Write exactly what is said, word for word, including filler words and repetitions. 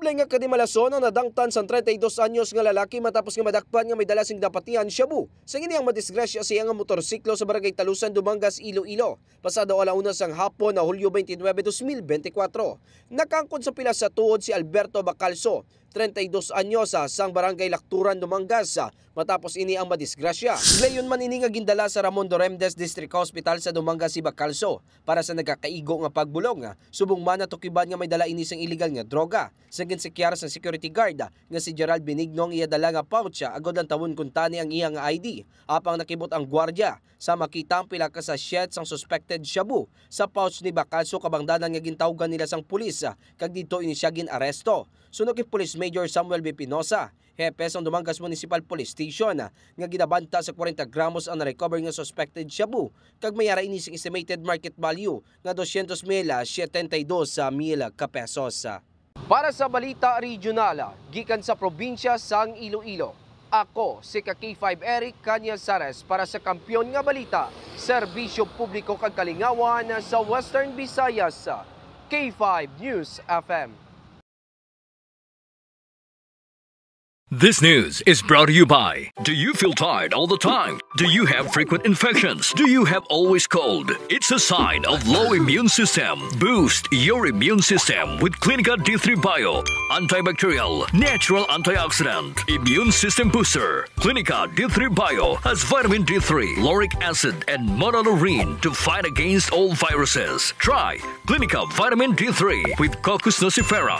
Nga kadimalason ang nadangtan sang treinta y dos anyos nga lalaki matapos nga madakpan nga may dala sing napatian shabu sang iniyang madisgrasya sa iya nga motorsiklo sa Barangay Talusan, Dumangas, Iloilo, pasado ala una sang hapon na Hulyo twenty-nine, dos mil bente kwatro. Nakaangkon sa pila sa tuod si Alberto Bacalso, treinta y dos anyos, ah, sang Barangay Lakturan, Dumangas, ah, matapos ini ang madisgrasya. Gilayon man ini nga gindala sa Ramon Doremdes District Hospital sa Dumangas si Bacalso para sa nagakaigo nga pagbulong, ah, subong man natukiban nga may dala ini sang iligal nga droga. Sa ginsikyar sang security guard, ah, nga si Gerald Benigno ang iya dala nga pouch, ah, agod lantawon kuntani ang iya nga I D. Apang nakibot ang gwardiya sa makita ang pila ka sachet sang suspected shabu sa pouch ni Bacalso, kabangdanan nga gintawgan nila sang pulis, ah, kag didto ini siya gin-aresto. Suno kay Police Major Samuel B. Pinosa, hepe sang Dumangas Municipal Police Station, ah, nga ginabanta sa kwarenta gramos ang na-recover nga suspected shabu, kag may ara ini sing estimated market value nga dosyentos mil, ah, setenta y dos mil ka pesos. Para sa balita regional, gikan sa probinsya sang Iloilo, ako si ka K five Eric Cañazares para sa Kampiyon nga Balita, Serbisyo Publiko kag Kalingawan sa Western Visayas, K five News F M. This news is brought to you by. Do you feel tired all the time? Do you have frequent infections? Do you have always cold? It's a sign of low immune system. Boost your immune system with Clinica D three Bio. Antibacterial, natural antioxidant, immune system booster. Clinica D three Bio has vitamin D three, lauric acid, and monolaurin to fight against all viruses. Try Clinica Vitamin D three with Cocos nucifera.